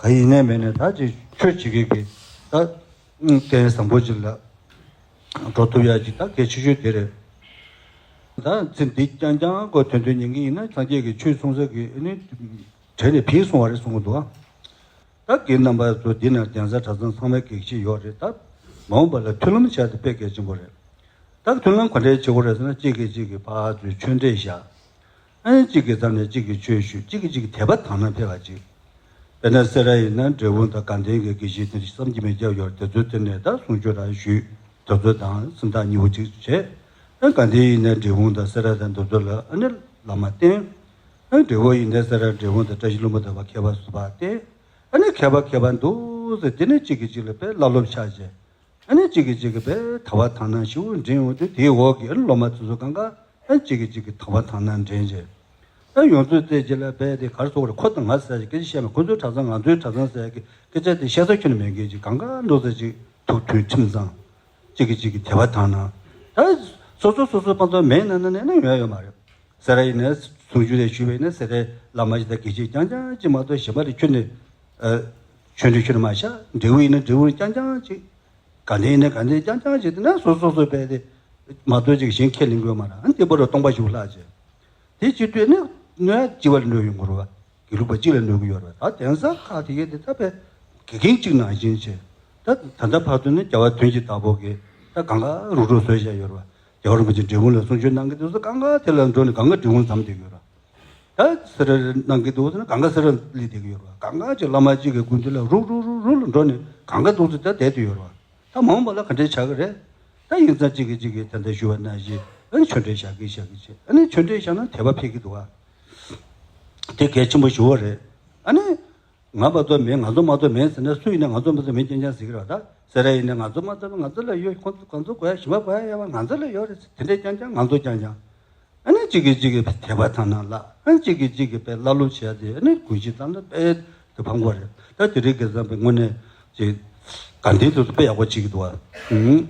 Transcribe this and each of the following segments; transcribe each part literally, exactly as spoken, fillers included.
ད་ཡིན་ནའི་མིན་ནའི་ད་ཅིག་ཆོས་བྱེད་མཁན་གྱི་ད་རྟེན་བཟང་པོ་ཅིག་ལ་འགྲོ་ཐུབ་ཡ་ཅིག་ད་གལ་ཆེ་ཤོས་དེ་རེད། ད་ཚེ་འདི་རྐྱང་རྐྱང་གོ་དོན་དུ་ཉན་གྱི་ཡིན་ན་སངས་རྒྱས་ཀྱི་ཆོས་གསུང་ས་གི་ཨ་ནི་གྲས་ནས་ཕྱིན་སོང་བ་རེད་གསུང་གི་འདུག་ད་རྒན་རྣམ་པ་ཚོ་འདི་ན་གདན་ས་གྲྭ་ཚང་ཚང་མའི་གེགས་བྱེད་ཡོད་རེད། ད་མ་འོངས་པ་ལ་མཐུན་ལམ་བྱ་དེ་དཔེ་གལ་ཆེན་པོ་རེད། ད་མཐུན་ལམ་ག་འདྲས་བྱེད་དགོས་རེད་ཟེར་ན་གཅིག་གིས་གཅིག་གི་ཕར་ཚུར་ཆོས་འབྲེལ་བཞག་ཨ་ནི་གཅིག་གིས་རྩ་ནས་གཅིག་གི་ཆོས་ཞུ། གཅིག་གིས་གཅིག་གི་དད་པ་དག་སྣང་འཕེལ་བ་ཅིག་དཔེར་ན་སེ་ར་ཡིན་ན་འབྲས་སྤུངས་དང་དགའ་ལྡན་གྱི་དགེ་བཤེས་དེ་བསམ་གྱིས་མི་ཁྱབ་ཡོད་རེད། དེ་ཚོའི་སྟེང་ནས་ད་གསུང་ཆོས་རང་ཞུས། དེ་ཚོ་དང་སེམས་ཐག་ཉེ་བོ་ཅིག་བྱས། ཨ་དགའ་ལྡན་ཡིན་ན་འབྲས་སྤུངས་དང་སེ་ར་དང་དེ་ཚོ་ལ་ཨ་ནི་བླ་མ་བསྟེན། ཨ་འབྲས་སྤུངས་ཡིན་ན་སེ་ར་འབྲས་སྤུངས་དང་བཀྲ་ཤིས་ལྷུན་པོ་དང་བ་མཁས་པ་ཟུར་པ་བསྟེན། ཨ་ནི་མཁས་པ་མཁས་པ་འདུག་ཟེར་དེ་ནས་གཅིག་གིས་གཅིག་ལ་དཔེ་བླ་སློབ་ཆགས་བྱས། ཨ་ནི་གཅིག་གིས་གཅིག་གི་དཔེ་དད་པ་དག་སྣང་ཞེ་པོ་འདྲེན་ཡོང་དུས་དེའི་འོག་གི་ཨ་ནི་སློབ་མ་དེ་ཚོ་གང་ག་ཨ་ནི་གཅིག་གིས་གཅིག་གི་དད་པ་དག་སྣང་འདྲེན་བྱས། ཨ་ཡོངས་རྫོགས་བལྟས་རྗེས་ལ་དཔེ་དེ་ག་རེ་ཟེར་དགོས་རེད། ཁོ་དང་ང་ཟེར་ཡ་སྐད་ཆ་བཤད་མེད། ཁོ་ཚོའི་གྲྭ་ཚང་ང་ཚོའི་གྲྭ་ཚང་ཟེར་ཡ་གི་སྐད་ཆ་དེ་བཤད་ས་ཁྱོན་ནས་མེད་མཁན་ཅིག་གང་ག་འགྲོ་ས་ཅིག་ཐུགས་མཐུན་ཁྲིམས་གཙང་། གཅིག་གིས་གཅིག་གི་དད་པ་དག་སྣང་། ད་སོ་སོ་སོ་སོ་ཕན་ཚུན་མེད་ན་ན་ནས་ན་ཡོང་ཡ་ཡོད་མ་རེད། སེ་ར་ཡིན་ན་གསུང་ཆོས་རེ་ཞུས་པ་ཡིན་ན་སེ་རའི་བླ་མ་ཞིག་དང་དགེ་བཤེས་རྐྱང་རྐྱང་ཅིག་མ་གཏོགས་གཞན་པ་ལ་ཁྱོན་ནས་ཨ་ཆོས་འབྲེལ་ཁྱོན་ནས་མ་བཞག་འབྲས་སྤུངས་ཡིན་ན་འབྲས་སྤུངས་རྐྱང་རྐྱང་ཅིག་དགའ་ལྡན་ཡིན་ན་དགའ་ལྡན་རྐྱང་རྐྱང་ཅིག་དེ་ན་སོ་སོ་སོ་བས་དེ་མ་གཏོགས་ཅིག་གཞན་ཁས་ལེན་དགོས་མ་རེད། ཨ་ནི་དེ་བར་དུ་སྟོང་པ་ཞིག་ལྷག་བྱས། དེ་བྱེད་དུས་ནི་གནོད་ཡ་སྤྱི་བ་ལ་གནོད་ཡོང་གི་རེད་བ། དགེ་ལུགས་པ་གཅིག་ལ་གནོད་གི་ཡོད་རེད་བ། ད་གདན་ས་ཁག་དེ་གའི་དེ་ད་བས་དགེ་རྒན་གཅིག་ནང་བཞིན་བྱས། ད་ད་ལྟ་བར་དུ་ནི་རྒྱལ་བ་དོན་གྱི་བདག་པོ་གིས་ད་གང་ག་རུག་རུག་བཟོས་བཞག་ཡོད་རེད་བ། རྒྱལ་བ་རིན་པོ་ཆེ་འབྲས་སྤུངས་ལ་གསུང་ཆོས་གནང་གི་དུས་སུ་གང་ག་དེ་ལ་འགྲོ་ནས་གང་ག་འབྲས་སྤུངས་འཛོམས་བསྡད་ཀྱི་ཡོད་རེད། ད་སེ་ར་གནང་གི་འདུག་ཟེར་ན་གང་ག་སེ་ར་སླེབས་བསྡད་ཀྱི་ཡོད་རེད་བ། གང་ག་ཅིག་བླ་མ་གཅིག་གི་སྐུ་མདུན་ལ་རུག་རུག་རུག་རུག་ལ་འགྲོ་ནས་གང་ག་འདུག་ཟེར་ད་བསྡད་དུ་ཡོད་རེད་བ། ད་མ་འོངས་པ་ལ་ག་འདྲས་ཆགས་ཀྱི་རེད། ད་ཡིན་ཙང་གཅིག་གིས་གཅིག་གིས་ད་ལྟ་ཞུ་བ་ནང་བཞིན་ཨ་ནི་ཆོས་འབྲེལ་བཞག་གི་བཞག་གི་བྱས། ཨ་ནི་ཆོས་འབྲེལ་བཞག་ན་དད་པ་འཕེལ་གི་འདུག་བ། དེ་གལ་ཆེན་པོ་ཞེ་པོ་རེད། ཨ་ནི་ང་མ་གཏོགས་མེད། ང་ཚོ་མ་གཏོགས་མེད་ཟེར་ན་སུ་ཡིན་ན་ང་ཚོ་མ་གཏོགས་མེད་རྐྱང་རྐྱང་ཟེར་གི་རེད་བ། ད་སེ་ར་ཡིན་ན་ང་ཚོ་མ་གཏོགས་ང་ཚོ་ལ་ཡོད། ཁོང་ཚོ་ཁོང་ཚོ་དགོས་ཡ་གཞན་པ་དགོས་ཡ་ཡོད་པ། ང་ཚོ་ལ་ཡོད་རེད། དེ་འདྲས་རྐྱང་རྐྱང་ང་ཚོ་རྐྱང་རྐྱང་། ཨ་ནི་གཅིག་གིས་གཅིག་གི་དད་པ་དག་སྣང་ལ། ཨ་ནི་གཅིག་གིས་གཅིག་གི་དཔེ་བླ་སློབ་བྱས་ཏེ་ཨ་ནི་དགོངས་གཞི་བཏང་ན་དཔེ་དེ་ཕན་གྱི་རེད། ད་དེ་རིང་ཁ་སང་དཔེ་དངོས་གནས་ཅིག་དགའ་ལྡན་དེ་ཚོ་དཔེ་ཡག་པོ་བྱེད་ཀྱི་འདུག་བ། ཨུམ།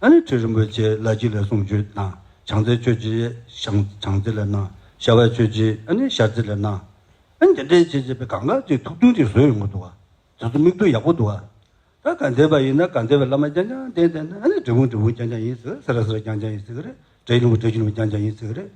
ཨ་ནི་ཁྲི་རིན་པོ་ཆེ་ལྷ་སྤྱི་ལ་གསུང་ཆོས་གནང་། བྱང་རྩེ་ཆོས་རྗེ་བྱང་བྱང་རྩེ་ལ་གནང་། ཤར་པ་ཆོས་རྗེ་ཨ་ནི་ཤར་རྩེ་ལ་གནང་། ཨ་ནི་དེ་འདྲས་བྱས་བྱས་པའི་གང་ག་ཅིག་ཐུགས་མཐུན་ཅིག་བཟོས་ཡོང་གི་འདུག་བ། དེ་ཚོ་མིག་ལྟོས་ཡག་པོ་འདུག་བ། ད་དགའ་ལྡན་པ་ཡིན་ན་དགའ་ལྡན་པའི་བླ་མ་རྐྱང་རྐྱང་བསྟེན་བསྟེན་ན་ཨ་ནི་འབྲས་སྤུངས་འབྲས་སྤུངས་རྐྱང་རྐྱང་ཡིན་ཟེར། སེ་ར་སེ་ར་རྐྱང་རྐྱང་ཡིན་ཟེར་གི་རེད། བཀྲ་ཤིས་ལྷུན་པོ་བཀྲ་ཤིས་ལྷུན་པོ་རྐྱང་རྐྱང་ཡིན་ཟེར་གི་རེད།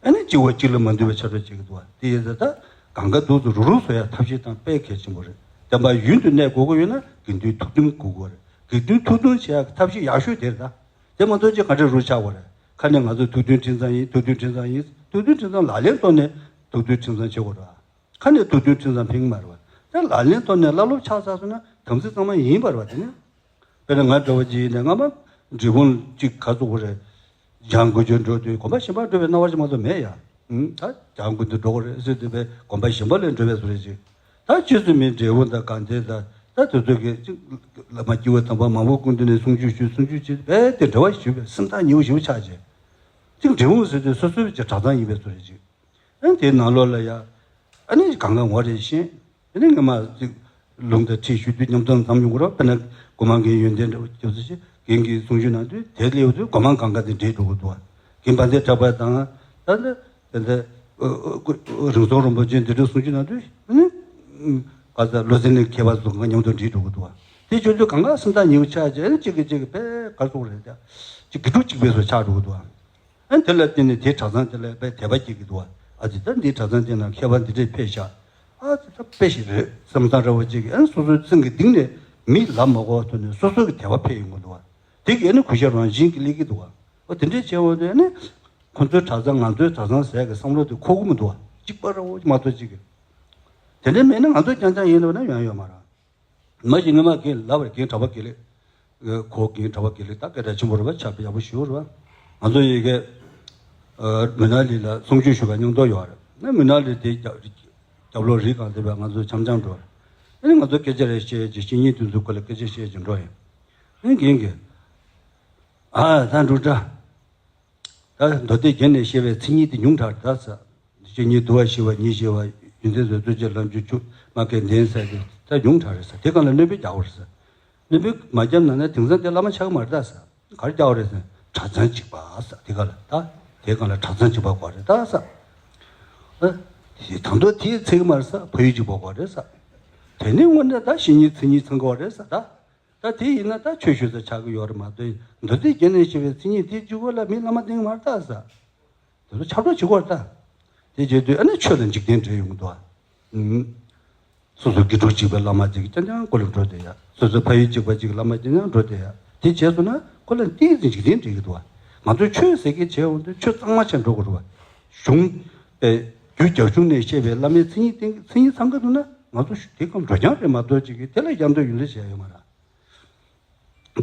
ཨ་ནི་གཅིག་བ་གཅིག་ལ་མ་འདུས་པའི་ཕྱག་རོགས་བྱེད་ཀྱི་འདུག་བ། དེ་ཡིན་ཙང་ད་གང་ག་འདུག་ཚོ་རུག་རུག་བཟོ་ཡ་ཐབས་ཤེས་དང་དཔེ་གལ་ཆེན་པོ་རེད། བསྟན་པ་ཡུན་དུ་གནས་དགོས་ཀྱི་ཡོད་ན་དགེ་འདུན་ཐུགས་མཐུན་དགོས་ཀྱི་རེད། དགེ་འདུན་ཐུགས་མཐུན་བྱེད་ཡ་ཐབས་ཤེས་ཡག་ཤོས་དེ་རེད་ད། དེ་མ་གཏོགས་ཅིག་ག་འདྲ་རུག་ཆགས་པ་རེད། ཁ་ནས་ང་ཚོ་ཐུགས་མཐུན་ཁྲིམས་གཙང་ཡིན། ཐུགས་མཐུན་ཁྲིམས་གཙང་ཡིན། ཐུགས་མཐུན་ཁྲིམས་གཙང་ལག་ལེན་ཐོག་ནས་ཐུགས་མཐུན་ཁྲིམས་གཙང་བྱེད་དགོས་རེད་བ། ཁ་ནས་ཐུགས་མཐུན་ཁྲིམས་གཙང་ཕན་གྱི་མ་རེད་བ། ད་ལག་ལེན་ཐོག་ནས་བླ་སློབ་ཆགས་ཚར་སོང་ན་དམ་ཚིག་གཙང་མ་ཡིན་པ་རེད་བ། དེ་ནི་དཔེར་ན་ང་འདྲ་བོ་ཅིག་ཡིན་ན་སྔ་མ་འབྲས་སྤུངས་ཅིག་ག་ཚོད་དགོས་རེད། འཇང་དགོན་ཆེན་འགྲོ་དུས་དགོན་པ་གཞན་པར་འགྲོ་བའི་སྣང་བ་ཞིག་མ་གཏོགས་མེད་ཡ། ཨུམ། ད་འཇང་དགོན་དུ་འགྲོ་དགོས་རེད་ཟེར་དུས་དཔེ་དགོན་པ་གཞན་པ་ལ་འགྲོ་བའི་བཟོ་རེད་ཅིག་ད་ཆོས་སྲིད་མི་འབྲས་བུ་དང་དགའ་ལྡན་དང་ད་དེ་ཚོ་གི་ཅིག་བླ་མ་སྐྱེས་བུ་དམ་པ་མང་པོ་སྐུ་མདུན་ནས་གསུང་ཆོས་ཞུས། གསུང་ཆོས་བྱས་དཔེ་དེ་འབྲེལ་བ་ཞུས་པས་སེམས་ཐག་ཉེ་བོ་ཞེ་པོ་ཆགས་བྱས། ཅིག་འབྲས་བུ་ཟེར་དུས་སོ་སོའི་ཅིག་གྲྭ་ཚང་ཡིན་པའི་བཟོ་རེད་ཅིག་ཨ་ནི་དེའི་ནང་ལོགས་ལ་ཡ། ཨ་ནི་གང་ག་ངོ་རེ་ཤེས། ཨ་ནི་སྔ་མ་ཅིག་ལུང་དང་ཁྲིད་ཞུ་དུས་མཉམ་དུ་འཛོམས་ཡོང་གི་རེད། དཔེར་ན་སྒོ་མང་གི་ཡོན་ཏན་འདྲ་བོ་སྐྱོབ་ཚུལ་ཞིག་རྒན་གྱིས་གསུང་ཆོས་གནང་དུས་དེ་སླེབས་དུས་སྒོ་མང་གང་ག་དེ་འདྲེས་འགྲོ་གི་འདུག་བ། རྒན་དཔལ་ལྡན་གྲགས་པ་དང་ད་ལྟ་དེ་འདྲ་རིང་ཐུང་རིན་པོ་ཆེ་འདི་འདྲ་གསུང་ཆོས་གནང་དུས་ཨ་ནི་ག་ས་བློ་གསལ་གླིང་མཁས་པ་ཚོ་གང་ག་མཉམ་དུ་འདྲེས་འགྲོ་གི་འདུག་བ། དེ་བྱུང་དུས་གང་ག་སེམས་ཐག་ཉེ་བོ་ཆགས་བྱས། ཨ་ནི་གཅིག་གིས་གཅིག་གི་དཔེ་ག་རེ་ཟེར་དགོས་རེད། ད་ཅིག་དགེ་ཕྲུག་གཅིག་པའི་བཟོ་ཆགས་འགྲོ་གི་འདུག་བ། ཨ་ནི་དེ་ལ་བརྟེན་ནས་དེའི་གྲྭ་ཚང་དེ་ལ་དཔེ་དད་པ་སྐྱེ་གི་འདུག་བ། ཨ་ཙི་ད་འདིའི་གྲྭ་ཚང་དེ་ན་མཁས་པ་འདི་འདྲས་ཕེབས་ཤག་ཨ་ཙི་ད་དཔེ་ཞིག་རེད་བསམ་བསམ་འདྲ་བོ་ཅིག་ཨ་ནི་སོ་སོའི་སེམས་ཀྱི་གཏིང་ནས་མིས་ལབ་མ་དགོས་པའི་ཐོག་ནས་སོ་སོ་གི་དད་པ་འཕེལ་ཡོང་གི་འདུག་བ། དེ་གིས་ཨ་ནི་གུས་ཞབས་རང་བཞིན་གྱིས་སླེབས་ཀྱི་འདུག་བ། ཨོ་དེ་འདྲས་བྱས་འོང་དུས་ཨ་ནི་ཁོ་ཚོའི་གྲྭ་ཚང་ང་ཚོའི་གྲྭ་ཚང་ཟེར་གི་བསམ་བློ་དེ་འཁོར་གི་མི་འདུག་བ། གཅིག་པ་ར་བོ་མ་གཏོགས་གཅིག་གི། དེ་འདྲས་མེད་ན་ང་ཚོ་རྐྱང་རྐྱང་ཡིན་ལབ་ན་ཡོང་ཡོད་མ་རེད། མ་གཞི་སྔོན་མ་རྒན་ལབ་པ་རེད། རྒན་གྲགས་པ་དགེ་ལེགས། ཁོ་རྒན་གྲགས་པ་དགེ་ལེགས་ད་སྐད་གྲགས་ཆེན་པོ་རེད་པ། ཆགས་པ་ཡག་པོ་ཞེ་པོ་རེད་པ། ང་ཚོ་ཡི་གེ་མུན་ནག་གླིང་ལ་གསུང་ཆོས་ཞུ་བའི་སྙིང་སྟོབས་ཡོད་རེད། ན་མུན་ནག་གླིང་དེ་རྒྱབ་རྒྱབ་ལོགས་རི་སྒང་དེ་བས་ང་ཚོ་འཆམ་འཆམ་འགྲོ་རེད། ཨ་ནི་ང་ཚོ་སྐད་ཆ་རེ་བཤད་ཀྱི་བཤད་ཉིན་དུས་ཚོད་ཁོ་ལ་སྐད་ཆ་བཤད་ཀྱི་འགྲོ་ཡིན། ཨ་ནི་རྒན་གྱིས་ཨ་ད་འབྲུག་སྒྲ། ད་མདོ་སྡེ་རྒྱན་ནས་བཤད་པའི་མཚན་ཉིད་དེ་ཉུང་དྲགས་རེད་ད་ཟེར། མཚན་ཉིད་དུ་བ་ཞི་བ་ཉིད་ཞི་བ་ཡོན་ཏན་བཟོད་རྩོལ་ཅན་ལམ་གྱི་ཆུ་མ་སྐད་ལྡན་ཟེར་དེ་ད་ཉུང་དྲགས་རེད་ཟེར། དེ་སྒང་ལ་སྣོན་པ་རྒྱག་དགོས་རེད་ཟེར། སྣོན་པ་མ་བརྒྱབ་ན་ན་དེང་སང་དེ་བླ་མ་ཆགས་ཀྱི་མ་རེད་ད་ཟེར། ག་རེ་རྒྱག་དགོས་རེད་ཟེར། གྲྭ་ཚང་གཅིག་པ་ཟེར། དེ་སྒང་ལ་ད་དེ་སྒང་ལ་གྲྭ་ཚང་གཅིག་པ་དགོས་རེད་ད་ཟེར། ཨ་དེ་ད་མདོ་དེ་ཚིག་མ་རེད་ཟེར། ཕ་ཡུལ་གཅིག་པ་དགོས་རེད་ཟེར། དེ་ནི་དངོས་གནས་ད་བཤེས་གཉེན་མཚན་ཉིད་ཚང་གི་ཡོད་རེད་ཟེར་ད། ད་དེ་ཡིན་ན་ད་ཆོས་ཞུ་ས་ཆགས་ཀྱི་ཡོད་རེད་མ་གཏོགས། མདོ་སྡེ་རྒྱན་ནས་བཤད་པའི་མཚན་ཉིད་དེ་གཅིག་པོ་ལ་མི་བླ་མ་བསྟེན་གྱི་མ་རེད་ད་ཟེར། དེ་ཚོ་ཁྱབ་བསྒྲགས་བྱེད་དགོས་རེད་ད། དེ་བྱེད་དུས་ཨ་ནི་ཆོས་དང་འཇིག་རྟེན་འབྲེལ་ཡོང་གི་འདུག་ཨ། ཨུམ། སོ་སོ་དགེ་ཕྲུག་གཅིག་པའི་བླ་མ་ཅིག་རྐྱང་རྐྱང་ཀོ་ལེམ་འགྲོ་བསྡད་ཡ། སོ་སོའི་ཕ་ཡུལ་གཅིག་པ་ཅིག་གི་བླ་མ་རྐྱང་རྐྱང་འགྲོ་བསྡད་ཡ། དེ་བྱས་སོང་ན་ཁོ་ལ་ཏོག་ཙམ་འཇིག་རྟེན་འབྲེལ་གྱི་འདུག་བ། ང་ཚོས་ཆོས་ཟེར་མཁན་བྱས་འོང་དུས་ཆོས་གཙང་མ་བྱས་འགྲོ་དགོས་རེད་བ། གཞུང་། ཨེ། རྒྱུད་རྒྱ་གཞུང་ནས་བཤད་པའི་བླ་མའི་མཚན་ཉིད་བསྟེན་མཚན་ཉིད་ཚང་གི་འདུག་ན་ང་ཚོ་དེ་གམ་འགྲོ་རྐྱང་རེད་མ་གཏོགས་ཅིག་གིས་དེ་ལ་ཡར་འདོན་ཡོན་ཏན་བྱས་ཡོད་མ་རེད།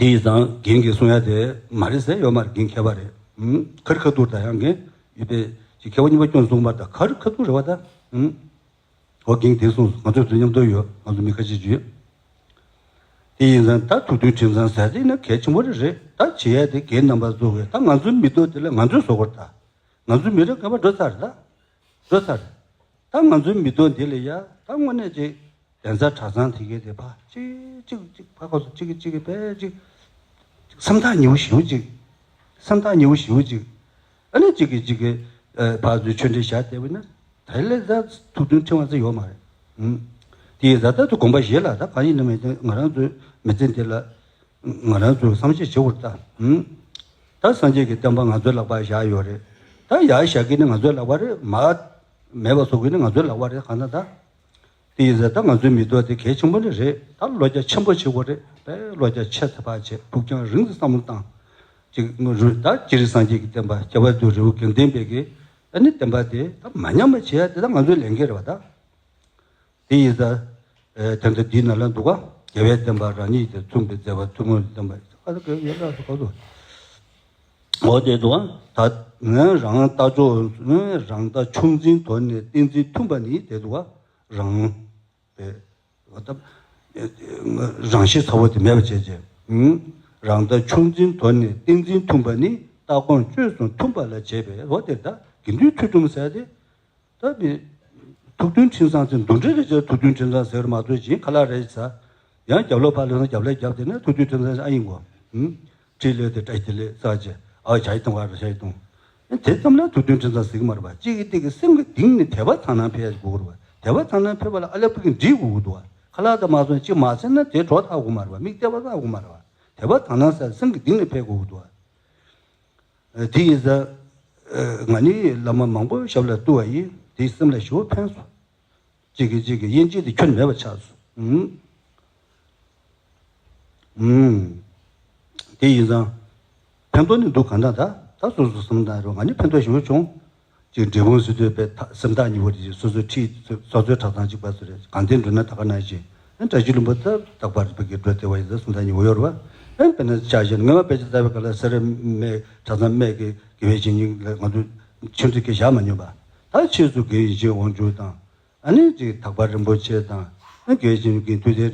འདི་ཡིན་ཙང་རྒན་གྱིས་གསུང་ཡ་དེ་མ་རེད་ཟེར་ཡོད་མ་རེད། རྒན་མཁས་པ་རེད། ཨུམ། ཁ་རི་ཁ་ཐུག་ད་ཡང་རྒན་ཡོད་པས་ཅིག་མཁས་པ་རྙིང་པ་སྐྱོན་གསུངས་པ་ད་ཁ་རི་ཁ་ཐུག་རེད་བ་ད། ཨུམ། འོ་རྒན་དེ་གསུངས་སོང་། ང་ཚོ་དེ་མཉམ་དུ་ཡོད། ང་ཚོ་མི་ཁ་ཤས་ཅིག་ཡོད། དེ་ཡིན་ཙང་ད་ཐུགས་མཐུན་ཁྲིམས་གཙང་ཟེར་དེ་ནི་གལ་ཆེན་པོ་རེད་རེད། ད་བྱེད་ཡ་དེ་རྒན་རྣམ་པ་ཚོ་གིས་ད་ང་ཚོའི་མི་ཐོག་དེ་ལ་ང་ཚོས་བཟོ་དགོས་རེད་ད། ང་ཚོའི་མི་རབས་རྒན་པ་འགྲོ་ཚར་རེད་ད། འགྲོ་ཚར་རེད། ད་ང་ཚོའི་མི་ཐོག་འདི་ལ་ཡ་ད་དངོས་གནས་ཅིག་གདན་ས་གྲྭ་ཚང་དེ་གའི་དེ་ཕ་གཅིག་གཅིག་གཅིག་ཕ་ཁོ་ཚོ་གཅིག་གིས་གཅིག་གིས་ཕ་གཅིག་སེམས་ཐག་ཉེ་བོ་ཞེ་པོ་ཅིག་སེམས་ཐག་ཉེ་བོ་ཞེ་པོ་ཅིག་ཨ་ནི་གཅིག་གིས་གཅིག་གིས་ཨ་ཕར་ཚུར་ཆོས་འབྲེལ་བཞག་བསྡད་པ་ན་དེ་ལས་ད་ཐུགས་མཐུན་ཕྲེང་བ་ཙམ་ཡོད་མ་རེད། ཨུམ། དེ་ཡིན་ཙང་ད་དུང་དགོངས་པ་བཞེས་ལ་ད་གང་ཡིན་ན་མེད་དེ་ང་རང་ཚོའི་མི་ཚེ་འདི་ལ་ང་རང་ཚོས་བསམ་ཤེས་བྱེད་དགོས་རེད་ད། ཨུམ། ད་སངས་རྒྱས་ཀྱི་བསྟན་པ་ང་ཚོའི་ལག་པར་བཞག་ཡོད་རེད། ད་ཡར་བཞག་གི་ནི་ང་ཚོའི་ལག་པ་རེད། མར་མེད་པ་བཟོ་གི་ནི་ང་ཚོའི་ལག་པ་རེད། གང་ལྟར་ད། དེ་ཡིན་ཙང་ད་ང་ཚོའི་མི་ཐོག་དེ་གལ་ཆེན་པོ་ནི་རེད། ད་བློ་རྒྱ་ཆེན་པོ་བྱེད་དགོས་རེད། དཔེ་བློ་རྒྱ་ཆེ་ཚ་བ་བྱེད། ཕུགས་རྒྱང་རིང་དུ་བསམ་བློ་བཏང་། ཅིག་ད་སྤྱིར་སངས་རྒྱས་ཀྱི་བསྟན་པ་ཁྱད་པར་དུ་རི་བོ་དགེ་ལྡན་པའི་གི་ཨ་ནི་བསྟན་པ་དེ་ད་མ་ཉམས་པ་བྱེད་ཡ་དེ་ད་ང་ཚོའི་ལས་འགན་རེད་བ་ད། དེ་ཡིན་ཙང་། ཨེ། དེ་འདྲ་འདིའི་ནང་ལ་འདུག་ག་རྒྱལ་བའི་བསྟན་པ་རང་ཉིད་དེ་མཚུངས་པའི་མཛད་པ་ཐུན་མོང་བསྟན་པ་ཨ་ད་ག་ཡོད་ལ་སོ་ག་དུ། འོ་དེ་འདུག་ག་ད་ངས་རང་ལྟ་ཕྱོགས་ངས་རང་ལྟ་ཕྱོགས་འཛིན་དོར་ནས་བསྟན་འཛིན་མཐུན་པ་ནི་དེ་འདུག་ག་རང་། དེ། འོ་ད། རང་ཤེད་ཚ་བོ་དེ་མེད་པ་བྱས་བྱས། རང་ལྟ་ཕྱོགས་འཛིན་དོར་ནས་བསྟན་འཛིན་མཐུན་པ་ནི་ལྟ་དགོངས་བཅོས་སུ་མཐུན་པ་ལ་བྱས་པས་འོ་དེ་ད་དགེ་འདུན་ཆོས་གྲུབ་ཟེར་ཏེ། ད་ནི། ཐུགས་མཐུན་ཁྲིམས་གཙང་ཚེ་འདུ་འབྲལ་རེ་བྱས་ཐུགས་མཐུན་ཁྲིམས་གཙང་ཟེར་མ་གཏོགས་ཅིག་ཁ་ལག་རེ་ཟ། ཡང་རྒྱབ་ལོག་ཕར་ལོག་ན་རྒྱབ་ལོག་རྒྱབ་དེ་ནས་ཐུགས་མཐུན་ཁྲིམས་གཙང་ཨ་ཡིན་གོ། ཧུམ། ཁྲིད་ལས་དེ་བཀྲ་ཤིས་བདེ་ལེགས་ས་ཆེ་ཨ་བྱ་ཡི་གཏོང་བ་རེ་བྱ་ཡི་གཏོང་། དེ་ཙམ་ལ་ཐུགས་མཐུན་ཁྲིམས་གཙང་ཟེར་གི་མ་རེད་པ། གཅིག་གིས་གཅིག་གི་སེམས་ཀྱི་གཏིང་ནས་དད་པ་དག་སྣང་འཕེལ་ཡ་དགོས་ཀྱི་རེད་པ། དད་པ་དག་སྣང་འཕེལ་བ་ལ་ཨ་ལས་ཕུགས་ཀྱི་འདྲིས་དགོས་ཀྱི་འདུག་པ། ཁ་ལག་དང་མ་སོང་གཅིག་མ་ཟིན་ན་དེ་གྲོགས་ཐག་དགོས་མ་རེད་པ། མིག་བལྟས་པ་ཐག་དགོས་མ་རེད་པ། དད་པ་དག་སྣང་ཟེར་སེམས་ཀྱི་གཏིང་ནས་འཕེལ་དགོས་ཀྱི་འདུག་པ། དེ་ཡིན་ཙང་། ང་ནི་བླ་མ་མང་པོ་ཞབས་ལ་བཏུད་པ་ཡིན། དེ་སེམས་ལ་ཞེ་པོ་ཕན་སོང་། གཅིག་གིས་གཅིག་གི་དབྱེ་འབྱེད་དེ་ཁྱོན་མེད་པ་ཆགས་སོང་། ཨུམ། ཨུམ། དེ་ཡིན་ཙང་། ཕན་ཐོགས་ནི་འདུག་གང་ལྟར་ད་ད་སོ་སོ་སེམས་ཐག་རེད། ང་ནི་ཕན་ཐོགས་ཞེ་པོ་བྱུང་། ཅིག་འབྲས་སྤུངས་སུ་སྡོད་པའི་ཐ་སེམས་ཐག་ཉེ་བོ་རེད། སོ་སོའི་ཁྲིད་སོ་སོའི་གྲྭ་ཚང་གཅིག་པ་སུ་རེད། གངས་ལྡན་འགྲོ་ན་ད་ག་ནང་བཞིན་ཨ་བཀྲ་ཤིས་ལྷུན་པོ་ད་རྟག་པར་བོད་ཀྱི་འགྲོ་བདེ་བ་ཡིན་ཙང་སེམས་ཐག་ཉེ་བོ་ཡོད་རེད་པ། ཨ་དཔེར་ན་ཆ་བཞག་ན་སྔོན་མ་དཔེ་ཆ་ལྟ་བའི་སྐབས་ལ་སེ་ར་སྨད་གྲྭ་ཚང་སྨད་ཀྱི་དགེ་བའི་བཤེས་གཉེན་ལ་ང་ཚོ་ཆོས་འབྲེལ་གྱི་བཞག་མ་མྱོང་པ། ད་ཕྱིས་སུ་དགེ་བའི་བཤེས་དབང་ཕྱུག་དང་། ཨ་ནི་ཅིག་དག་པ་རིན་པོ་ཆེ་དང་། ཨ་དགེ་བའི་བཤེས་གཉེན་དགེ་འདུན་ཐེག་རིན་